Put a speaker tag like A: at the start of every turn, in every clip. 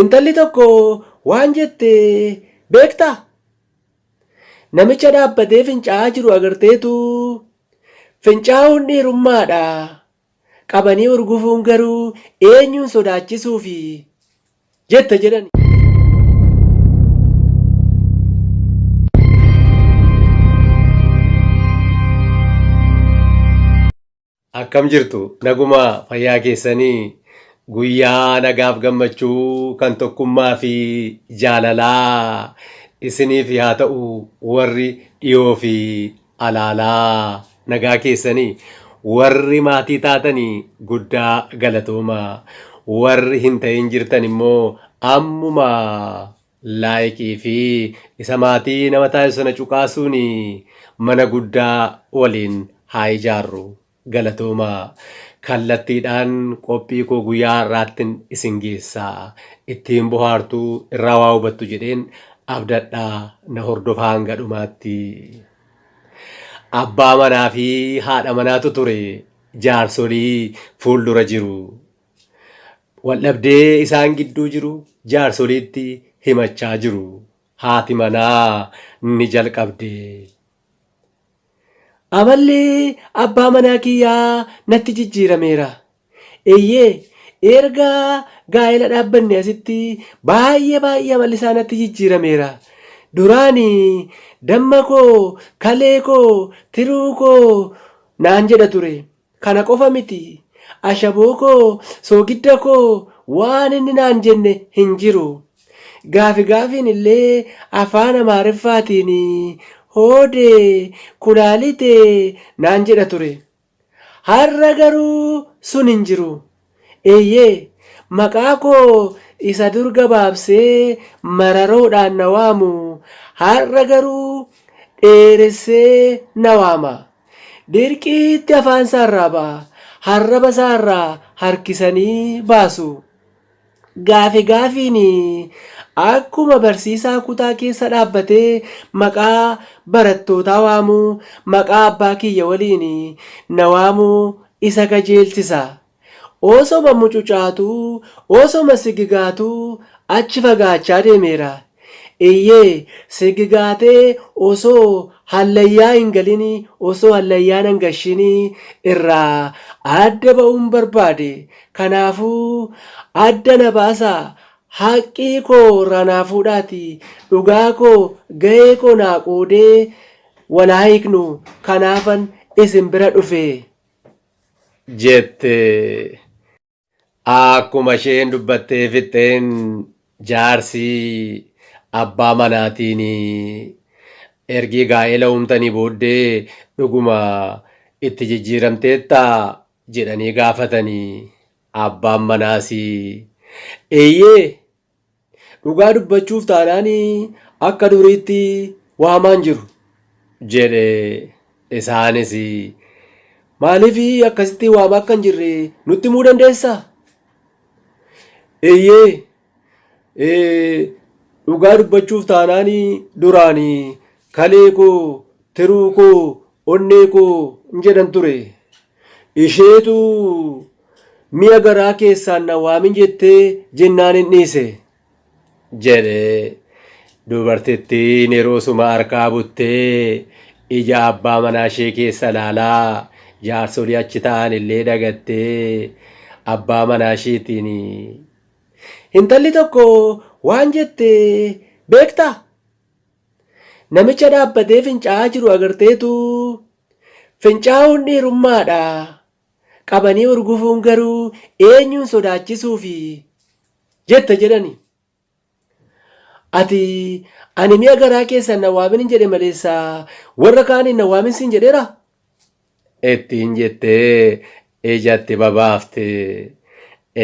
A: Intalli tokko waan jette beektaa? Namicha dhaabbatee fincaa'aa jiru agarteetu fincaa'uun dhiirummaadha. Qabanii hurgufuun garuu eenyuun sodaachisuufi jette jedhani.
B: Akkam jirtu naguma fayyaa keessanii guyyaa nagaaf gammachuu kan tokkummaa fi jaalalaa isiniif haa ta'u warri dhiyoo fi alaalaa nagaa keessanii warri maatii taatanii guddaa galatooma warri hin ta'in jirtan immoo ammuma laayikii fi isa maatii nama taasisu sana cuqaasuun mana guddaa waliin haa ijaarru. Galatoomaa. Kallattiidhaan qophii koo guyyaa har'aattin isin geessa. Ittiin bohaartu, irraa waa hubattu jedheen abdadha. Na hordofaa hanga dhumaatti. Abbaa manaa fi haadha manaatu ture jaarsolii fuuldura jiru. Waldhabdee isaan gidduu jiru jaarsoliitti himachaa jiru. Haati manaa ni jalqabde.
A: Amalli abbaa manaa kiyyaa natti jijjiirameera. Eeyyee, erga gaa'ela dhaabbanne asitti baay'ee baay'ee amalli isaa natti jijjiirameera. Duraan damma koo, kalee koo, tiruu koo naan jedha ture. Kana qofa miti, ashaboo koo, soogidda koo waan inni naan jenne hin jiru. Gaafi gaafiin illee afaan Amaariffaatiin hoodee, kulaalitee naan jedha ture. Har'a garuu sun hin jiru. Eeyyee, maqaa koo isa dur gabaabsee mararoodhaan na waamu har'a garuu dheeressee na waama. Dirqiitti afaan isaa irraa ba'a. Harraba isaa irraa harkisanii baasu. Gaafi gaafiin akkuma barsiisaa kutaa keessa dhaabbatee maqaa barattootaa waamuu maqaa abbaa kiyya waliin na waamuu isa kajeelchisa. Osoma mucucaatuu, osoma sigigaatuu achi fagaachaa deemeera. Eeyyee, sigigaatee osoo hallayyaa hin galin, osoo hallayyaa nan gashin irraa adda ba'uun barbaade. Kanaafuu adda na baasaa, haqqii koo irraa naa fuudhaatii, dhugaa koo, gahee koo naa qoodee wal haa hiiknu, kanaafan isin bira dhufe.
B: jette. Akkuma isheen dubbattee fixxeen jaarsi abbaa manaatiin ergii gaa'ela uumtanii booddee dhuguma itti jijjiiramteettaa jedhanii gaafatanii abbaan manaas eeyyee Dhugaa dubbachuuf taanaan akka duriitti waamaan jiru. Jedhe. Isaanis, Maaliif akkasitti waamaa akka hin jirre nutti himuu dandeessaa? Eeyyee, dhugaa dubbachuuf taanaan duraan kalee koo, tiruu koo, onnee koo hin jedhan ture. Isheetu mi'a garaa keessaan na waamin jettee jennaanin dhiise. Jedhe. Dubartittiin yeroosuma harkaa buttee ija abbaa manaa ishee keessa ilaalaa jaarsolii achi taa'an illee dagattee abbaa manaa isheetiin.
A: Intalli tokko waan jette beektaa? Namicha dhaabbatee fincaa'aa jiru agarteetu fincaa'uun dhiirummaadha. Qabanii hurgufuun garuu eenyuun sodaachisuufi jette jedhani. Ati ani mi'a garaa keessan na waamin hin jedhe maleessa warra kaaniin na waamin siin jedheera?
B: Ittiin jettee ijatti babaafte.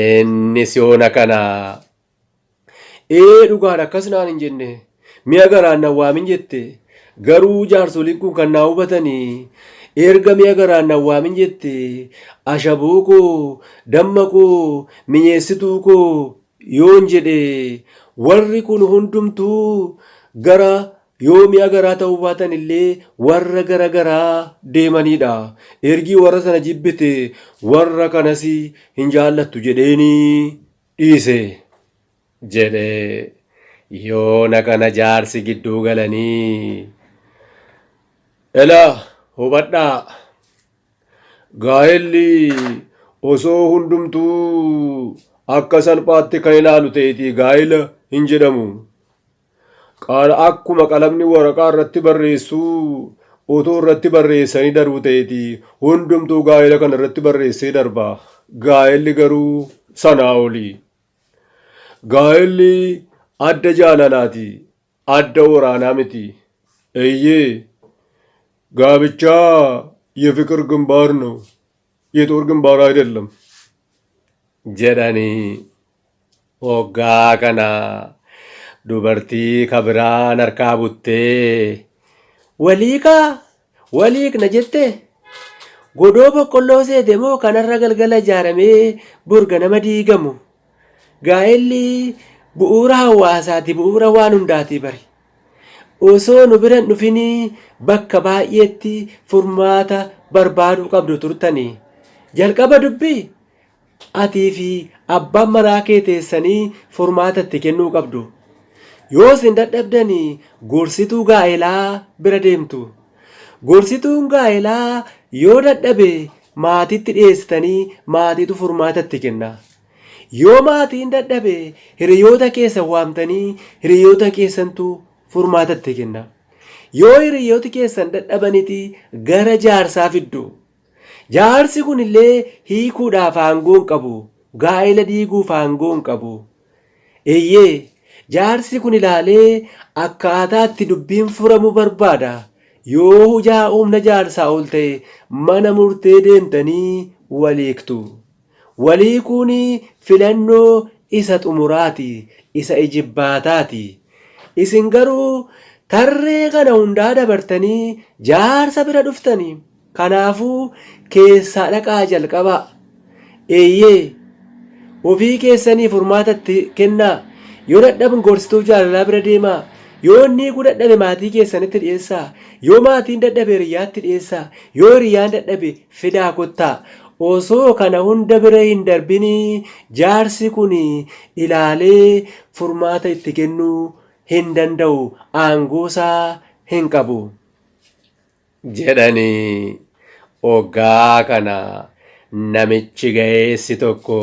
B: Innis yoona kana
A: Ee dhugaadha akkas naan hin jenne. Mi'a garaan na waamin jette. Garuu jaarsoliin kun kan naa hubatanii erga mi'a garaan na waamin jette ashaboo koo, damma koo, minyeessituu koo yoon jedhe warri kun hundumtuu gara yoo mi'a garaa ta'uu baatan illee warra gara garaa deemaniidha. Ergii warra sana jibbite warra kanas hin jaallattu jedheeni dhiise.
B: jedhe. Yoona kana jaarsi gidduu galanii, Elaa hubadhaa! Gaa'elli osoo hundumtuu akka salphaatti kan ilaalu ta'eetii gaa'ela hin jedhamu. Akkuma qalamni waraqaa irratti barreessuu otoo irratti barreessanii darbuu ta'eetii hundumtuu gaa'ela kana irratti barreessee darba. Gaa'elli garuu sanaa oli. Gaa'elli adda jaalalaati, adda waraanaa miti. Eeyyee, ጋብቻ የፍቅር ግንባር ነው፣ የጦር ግንባር አይደለም jedhanii hoggaa kana dubartii kabiraan harkaa buttee
A: waliikaa waliikna jette godoo boqqolloo seete moo kanarra galgala ijaaramee burga nama diigamu. Gaa'elli bu'uura hawaasaati, bu'uura waan hundaati bari. Osoo nu bira hin dhufinii bakka baay'eetti furmaata barbaaduu qabdu turtanii. Jalqaba dubbii atii fi abbaan manaa kee teessanii furmaata itti kennuu qabdu. Yoo isin dadhabdanii gorsituu gaa'elaa bira deemtu. Gorsituun gaa'elaa yoo dadhabe maatiitti dhiyeessitanii maatiitu furmaata itti kenna. Yoo maatiin dadhabe hiriyoota keessan waamtanii hiriyoota keessantu furmaata itti kenna. Yoo hiriyooti keessan dadhabaniti gara jaarsaa fiddu. Jaarsi kun illee hiikuudhaaf aangoo hin qabu. Gaa'ela diiguuf aangoo hin qabu. Eeyyee, jaarsi kun ilaalee akkaataa itti dubbiin furamu barbaada. Yoo hujaa humna jaarsaa ol ta'e mana murtee deemtanii waliiktu. Waliikuun filannoo isa xumuraati, isa ijibbaataati. Isin garuu tarree kana hundaa dabartanii jaarsa bira dhuftani. Kanaafuu keessaa dhaqaa jalqabaa. Eeyyee, ofii keessanii furmaata itti kennaa. Yoo dadhabn gorsituu jaalalaa bira deemaa. Yoo inni hiikuu dadhabe maatii keessanitti dhiyeessaa. Yoo maatiin dadhabe hiriyyaatti dhiyeessaa. Yoo hiriyyaan dadhabe fidaa kottaa. Osoo kana hunda bira hin darbinii jaarsi kun ilaalee furmaata itti kennuu hin danda'u, aangoosaa hin qabu.
B: Jedhanii oggaa kana namichi ga'eessi tokko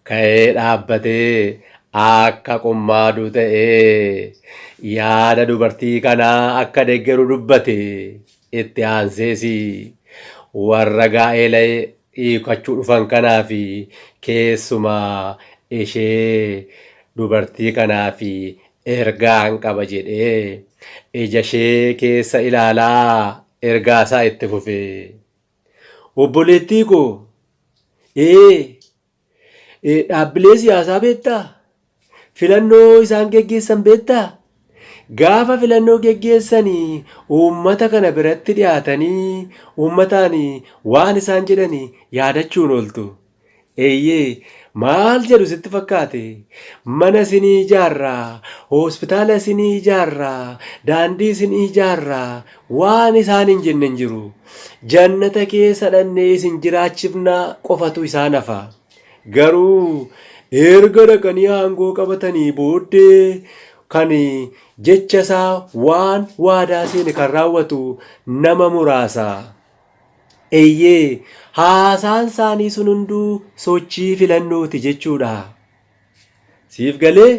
B: ka'ee dhaabbatee akka qummaaduu ta'ee yaada dubartii kanaa akka deggeru dubbate. Itti aansees warra gaa'ela hiikachuu dhufan kanaaf keessumaa ishee dubartii kanaaf ergaan qaba jedhee ija ishee keessa ilaalaa ergaa isaa itti fufe.
A: Obboleettii koo, ee dhaabbilee siyaasaa beektaa? Filannoo isaan geggeessan beektaa? Gaafa filannoo geggeessan uummata kana biratti dhiyaatanii uummataan waan isaan jedhan yaadachuun ooltu. Eeyyee, maal jedhu sitti fakkaate? Mana isinii ijaarraa, hospitaala isinii ijaarraa, daandii isinii ijaarraa, waan isaan hin jenne hin jiru. Jannata keessa dhannee isin jiraachifna qofatu isaan hafa. Garuu erga dhaqanii aangoo qabatanii booddee kan jecha isaa waan waadaa seene kan raawwatu nama muraasa. Eeyyee, haasaan isaanii sun hunduu sochii filannooti jechuudha. Siif galee?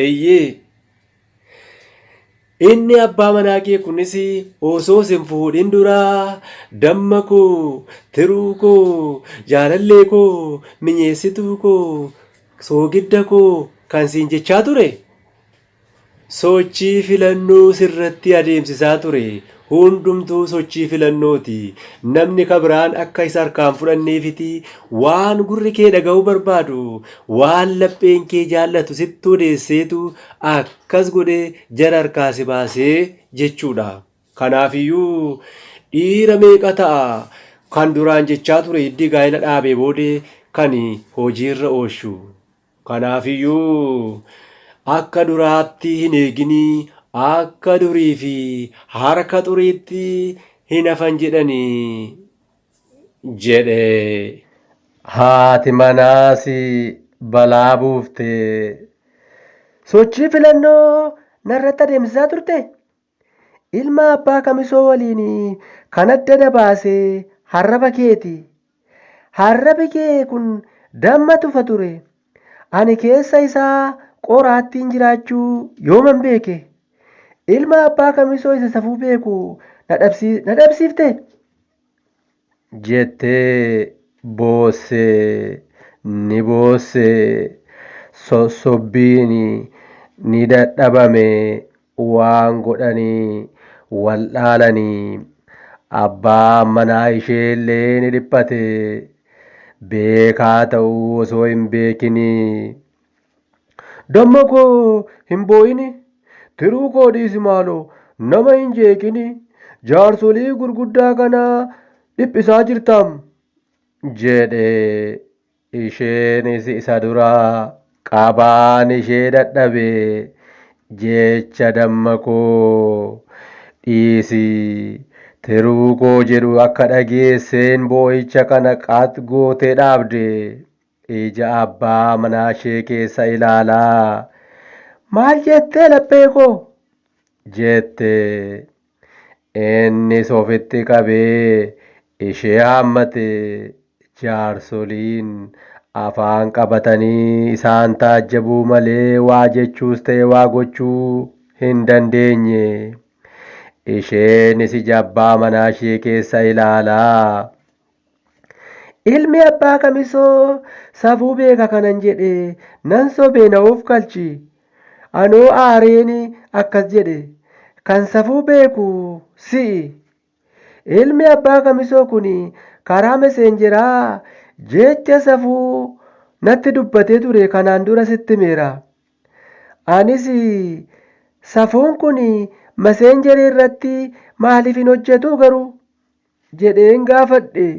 A: Eeyyee. Inni abbaa manaa kee kunis osoo sin fuudhin dura damma koo, tiruu koo, jaalallee koo, minyeessituu koo, soogidda koo kan siin jechaa ture. Sochii filannoo sirratti adeemsisaa ture. Hundumtuu sochii filannooti. Namni ka biraan akka isa harkaan fudhanneefiti waan gurri kee dhaga'uu barbaadu, waan lapheen kee jaallatu sitti odeesseetu akkas godhee jara harkaa si baasee jechuudha. Kanaafiyyuu dhiira meeqa ta'a kan duraan jechaa ture hiddii gaa'ela dhaabee boodee kan hojiirra oolchu. Kanaafiyyuu akka duraatti hin eeginii akka durii fi harka xuriitti hin hafan jedhanii
B: jedhe. Haati manaas balaa buufte.
A: Sochii filannoo narratti adeemsisaa turte? Ilma abbaa kamisoo waliin kan adda na baase harraba keeti. Harrabi kee kun damma tufa ture. Ani keessa isaa qoraattiin jiraachuu yooman beeke? Ilma abbaa kamisoo isa safuu beeku na dhabsiifte?
B: Jettee boosse ni boosse sossobbiin ni dadhabame waan godhanii wal'aalanii abbaan manaa isheellee ni dhiphate beekaa ta'uu osoo hin beekinii Damma koo hin boo'ini, tiruu koo dhiisi maaloo, nama hin jeeqini, jaarsolii gurguddaa kana dhiphisaa jirtaam jedhe. Isheenis isa dura qabaan ishee dadhabe jecha damma koo dhiisi tiruu koo jedhu akka dhageesseen boo'icha kana qax gootee dhaabde. Ija abbaa manaa ishee keessa ilaalaa, Maal jettee laphee koo? jette. Innis ofitti qabee ishee haammate. Jaarsoliin afaan qabatanii isaan taajjabuu malee waa jechuus ta'e waa gochuu hin dandeenye. Isheenis ija abbaa manaa ishee keessa ilaalaa,
A: Ilmi abbaa kamisoo safuu beeka kanan jedhe nan sobee na oofkalchi. Anoo aareen akkas jedhe. Kan safuu beeku si'i. Ilmi abbaa kamisoo kun karaa meseenjeraa jecha safuu natti dubbatee ture kanaan dura sitti himeera. Anis safuun kun meseenjerii irratti maaliif hin hojjetu garuu? Jedheen gaafadhe.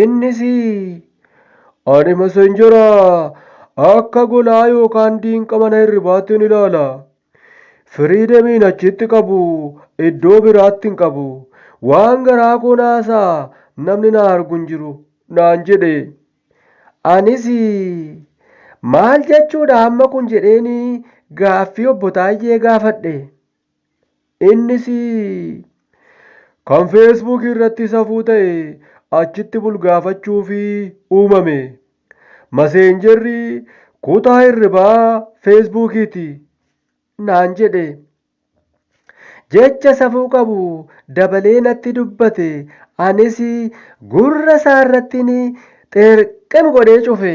A: Innis,
B: Ani masenjera akka golaa yookaan diinqa mana hirribaattin ilaala. Firiidemiin achitti qabu iddoo biraatti hin qabu. Waan garaa koo naasaa namni na argu hin jiru naan jedhe.
A: Anis, Maal jechuudha amma kun jedheen gaaffii obbo Taayyee gaafadhe.
B: Innis kan Facebook irratti safuu ta'e achitti bulgaafachuuf uumame. Maseenjerri kutaa hirribaa Feesbuukiiti
A: naan jedhe. Jecha safuu qabu dabalee natti dubbate anis gurra isaa irrattin xirqim godhee cufe.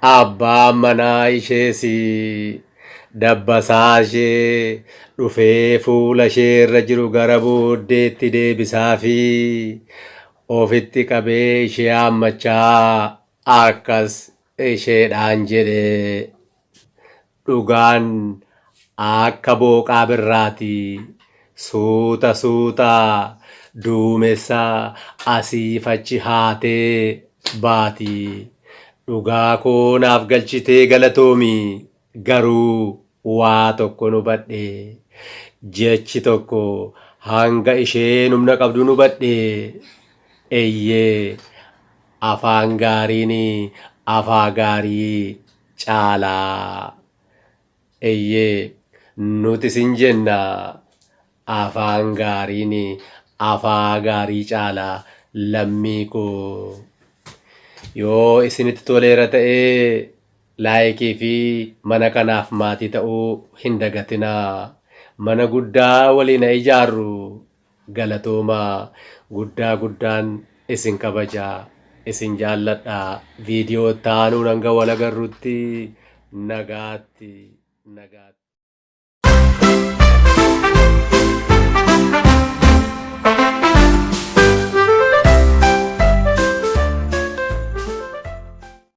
B: Abbaan manaa ishees dabbasaa ishee dhufee fuula ishee irra jiru gara booddeetti deebisaafii ofitti qabee ishee haammachaa akkas isheedhaan jedhe. Dhugaan akka booqaa birraati. Suuta suuta duumessa asiif achi haatee baati. Dhugaa koo naaf galchitee galatoomi. Garuu waa tokkon hubadhe. Jechi tokko hanga isheen humna qabdun hubadhe. Eyyee afaan gaariin afaa gaarii caalaa. Eyyee nuti sin jenna afaan gaariin afaa gaarii caala lammii koo. Yoo isinitti toleera ta'e laayikii fi mana kanaaf maatii ta'uu hin dagatinaa. Mana guddaa waliin haa ijaarru. Galatoomaa guddaa guddaan isin kabaja isin jaalladha viidiyoo itti aanuun hanga wal agarrutti nagaatti nagaatti.